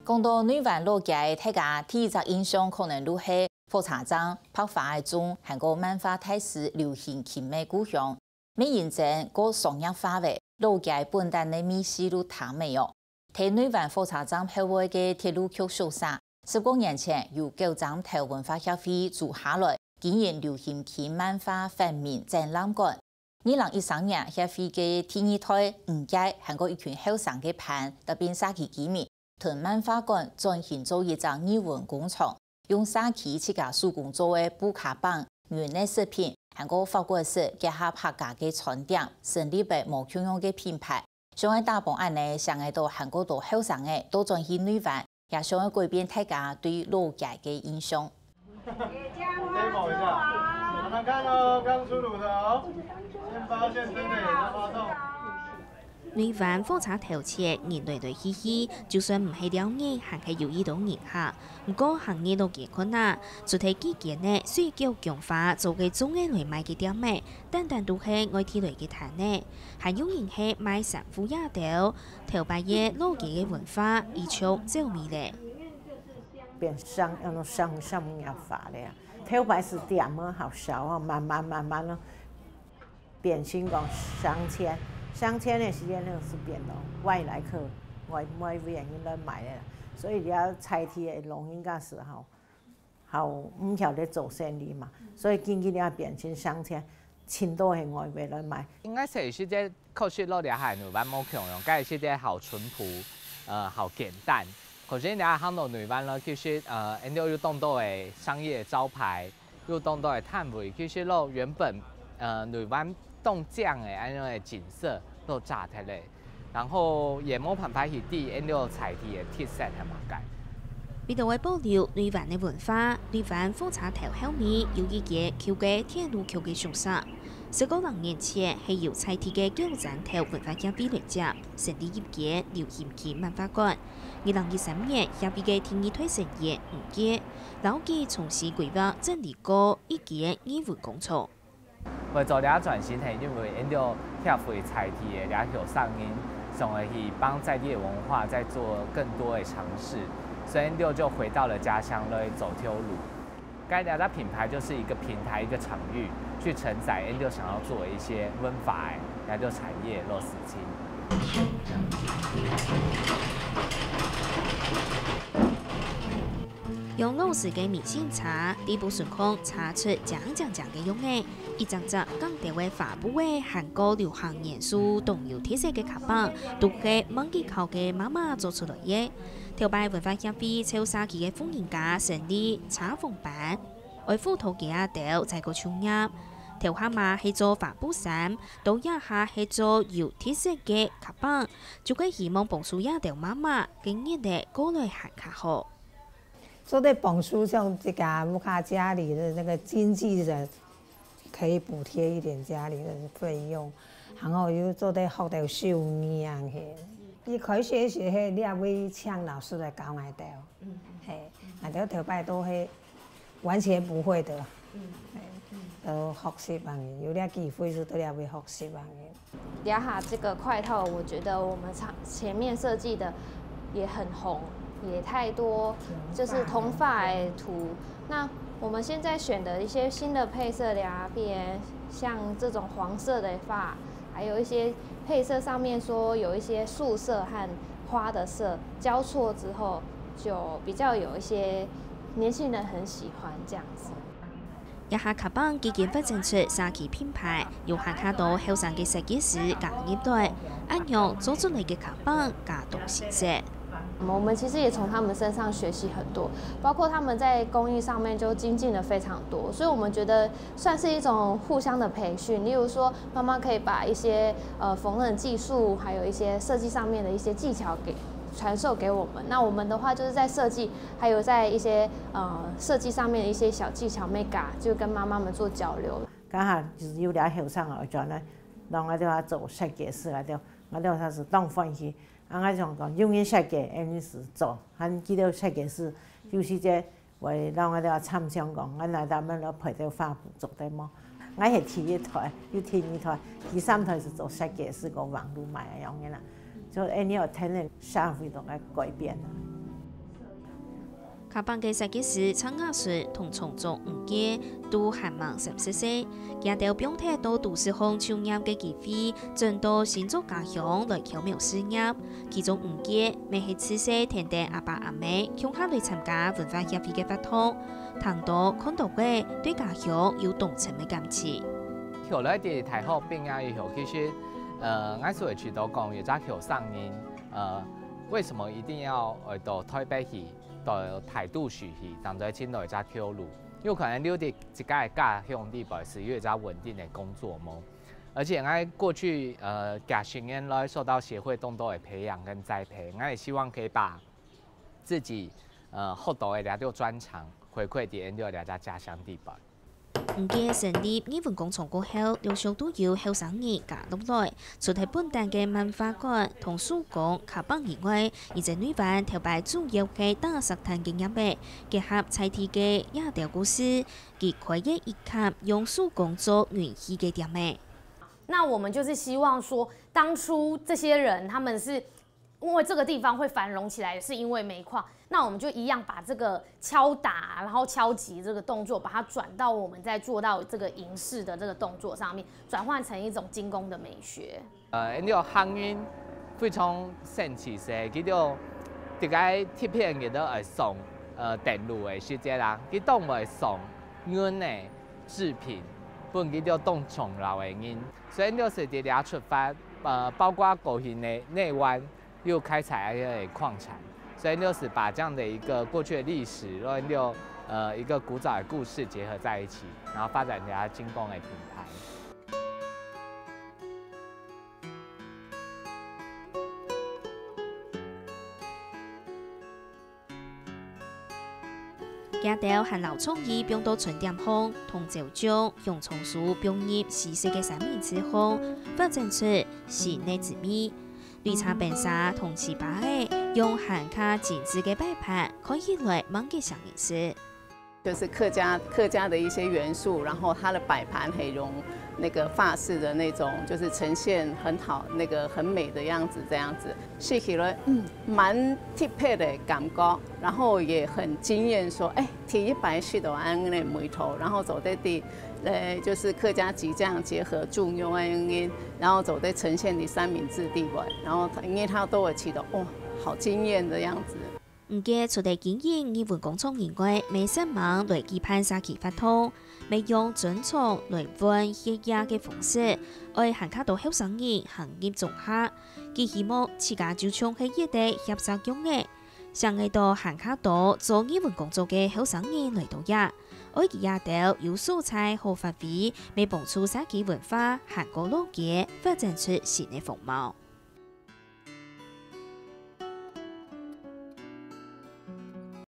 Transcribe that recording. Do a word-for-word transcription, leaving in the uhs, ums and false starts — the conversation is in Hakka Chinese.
講到內灣老街，大家第一隻印象可能就係火車站、白花个鐘，還過漫畫大師劉興欽个故鄉。乜認真過商業化个，老街本旦个味緒就淡忒哦。在內灣火車站後背个鐵路局宿舍，十過年前由九站頭文化協會租下來，經營劉興欽漫畫反面展覽館。二零一三年，協會个第二代五屆還過一群後生个伴，特別社區居民，同漫畫館轉型做一隻藝文工廠，用社區自家手工做个布卡板、銀个食品，還過法國式結合客家个餐點，成立个無共樣个品牌。想愛打幫恁呢，想愛到還過多後生个倒轉去內灣，也想愛改變大家對老街个印象。Demo一下，慢慢看哦，剛出爐的哦，現包現蒸的野生花豆。內灣火車頭前人來來去去，就算毋係尞日，還係有一兜人客。毋過行入老街看啊，除忒幾間个水餃、薑花做个粽仔來賣个店仔，單單都係外地來个攤仔，還有人係賣衫褲這兜。頭擺个老街个文化，已經走味咧。變商，那種商，商業化了呀。頭擺是店啊，好少啊，慢慢慢慢咯，變成講商圈，商圈个時間呢是變到外來客、外，外圍个人來買个，所以你要在地个老人家是吼，好毋曉得做生理嘛，所以緊緊要變成商圈，盡多係外圍來買。應該係時節確實落這下內灣無共樣，該時節好淳樸，呃，好簡單。可是你看行到內灣咯，其實呃，恁樣有當多个商業招牌，有當多个攤位，其實咯原本呃內灣當靚个恁樣个景色都炸忒咧。 然後也無辦法去知恁樣在地个特色係麼个。為著愛保留內灣个文化，內灣火車頭後面有一間舊个鐵路局个宿舍。十過零年前係由在地个九站頭文化協會來接，成立一間劉興欽漫畫館。二零一三年，協會个第二代成員吳傑，摎佢重新規劃整理過一間藝文工廠。 會做這轉型，係因為𠊎兜協會在地个這後生人，想愛去幫在地个文化再做更多个嘗試，所以𠊎兜就回到了家鄉來做頭路。該這個品牌就是一個平台，一個場域，去承載𠊎兜想要做的一些文化个這種產業落事情。 用老式个米線車，裡肚順空車出靚靚靚个樣仔，一隻隻扛兜个花布仔，還過流行元素當有特色个卡棒，都係吂幾巧个媽媽做出來个。頭擺文化協會招社區个婦人家成立茶房班，愛輔導佢兜再過就業。頭下嘛係做花布衫，到這下係做有特色个卡棒，就係希望幫助這兜媽媽个日仔過來還較好。 做得幫助像這個屋下家裡的那個經濟的，可以補貼一點家裡的費用，然後又做得學到手藝啊，嘿。一開始是係這位請老師來教𠊎兜，嘿，𠊎兜頭擺都係完全不會的，嘿，都學習啊，有這機會就在這位學習啊。 這下這個快套，我覺得我們前前面設計的也很紅，也太多就是童話的圖。那我們現在選的一些新的配色啦，比如像這種黃色的話，還有一些配色上面說有一些素色和花的色交錯之後，就比較有一些年輕人很喜歡這樣子。 這下卡棒已經發展出社區品牌，有還較多後生个設計師加入來，恁樣做出來个卡棒加當新鮮。我們其實也從他們身上學習很多，包括他們在工藝上面就精進了非常多，所以我們覺得算是一種互相的培訓。例如說，媽媽可以把一些呃縫紉技術，還有一些設計上面的一些技巧給傳授給我們，那我們的話就是在設計 還有在一些呃設計上面的一些小技巧 mega，就跟媽媽們做交流。剛好就是有這後生个轉來，讓𠊎兜做設計師，𠊎兜𠊎兜係當歡喜。啊，𠊎想講有人設計，𠊎兜係做，還記得設計師，有時節會讓𠊎兜參詳講，𠊎兜來配兜花布做得無？𠊎係第一代，有第二代，第三代係做設計師，个網路賣个樣个啦。就恁樣有聽人社會都來改變啦。下班个設計師陳雅純同創作吳傑都還吂三十歲，佢兜放忒到都市項就業个機會，轉到新竹家鄉來巧妙事業。其中吳傑乜係自細跈等阿爸阿姆共下來參加文化協會个活動，聽到看到个對家鄉有當深个感情。後來在大學畢業以後，其實，呃，𠊎所會知道講，有隻後生人，呃，為什麼一定要，呃，到台北去？ 到大都市去，當做尋到一隻頭路。有可能留在自家个家鄉地方係有一隻穩定个工作無？而且𠊎過去，呃，幾十年來受到協會當多个培養跟栽培，𠊎也希望可以把自己，呃，學到个這兜專長回饋在𠊎兜這隻家鄉地方。 吳傑成立藝文工廠過後，陸續都有後生人加入來。除忒本旦个漫畫館同手工卡棒以外，佢在內灣頭擺主要係打石炭个業務，結合在地个這兜故事，佢開業一間用手工做銀器个店仔。那我們就是希望說，當初這些人他們是因為這個地方會繁榮起來，是因為煤礦。那我們就一樣把這個敲打，然後敲擊這個動作，把它轉到我們在做到這個銀飾的這個動作上面，轉換成一種精工的美學。呃，因為客人非常神奇，係佢兜這個特別个都愛送呃等路个時節啦，佢當會送銀个製品，分佢兜當重要个人，所以就是在這出發，呃，包括高雄个內灣。 又開採那些礦產，所以就是把這樣的一個過去的歷史，然後又呃一個古早的故事結合在一起，然後發展成它精工的品牌。佢兜還摎創意放到春點項，同蕉醬、香蔥酥放入西式个三明治項，發展出新个滋味。 綠茶冰沙同粢粑仔用還較精緻个擺盤，看起來吂幾像人事。就是客家客家的一些元素，然後它的擺盤很用那個法式的那種，就是呈現很好那個很美的樣子，這樣子食起來嗯蠻特別的感覺，然後也很驚豔，說哎，第一擺食到恁樣的味道，然後做得在。 呃，就是客家雞醬結合豬肉个原因，然後做得呈現你三明治地位，然後因為他都會吃到，哇，好驚豔的樣子。毋過除了經營藝文工廠以外，每十萬來舉辦社區活動，乜用專場來換歇業个方式，愛還較多後生人行入中下。佢希望自家就像係一個協作樣仔，想愛到還較多做藝文工作个後生人來到這。 愛佢這兜有所在好發揮，乜幫助社區文化還過老街發展出新个風貌。